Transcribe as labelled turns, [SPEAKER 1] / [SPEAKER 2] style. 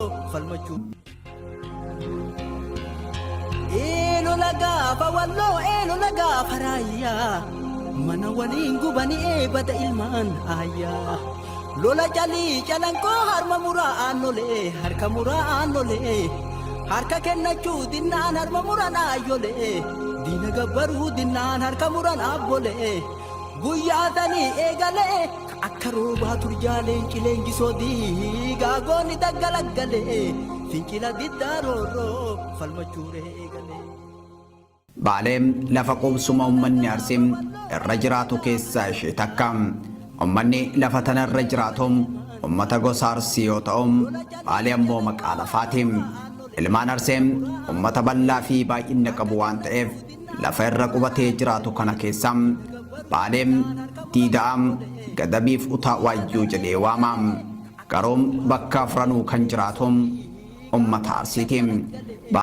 [SPEAKER 1] Falmachuu. Eelola gaafa walloo, eelola gaafa raayyaa, mana waliin gubanii eebata ilmaan aayyaa. Lola calii calanqoo, harma muraa aannolee, harka muraa aannolee, harka kennachuu dinnaan harma muran aayyolee, diina gabbaruu dinnaan harka muran abbolee. Guyyaa sanii eegalee akka roobaa turjaa leenci leenjisoo diigaa goonni daggalaggalee fincila diddaa roorroo falmachuuree eegalee.
[SPEAKER 2] Baaleen lafa qubsuma uummanni Arsii irra jiraatu keessaa ishee takka. Uummanni lafa tana irra jiraatu uummata gosa Arsii yoo ta'u, Baalee ammoo maqaa lafaati. Ilmaan Arsee uummata bal'aa fi baay'ina qabu waan ta'eef, lafa irra qubatee jiraatu kana keessa Baaleen Diidaa, Gadabiif Utaa Waayyuu jedhee waama. Garuu bakka afranuu kan jiraatu uummata Arsiiti.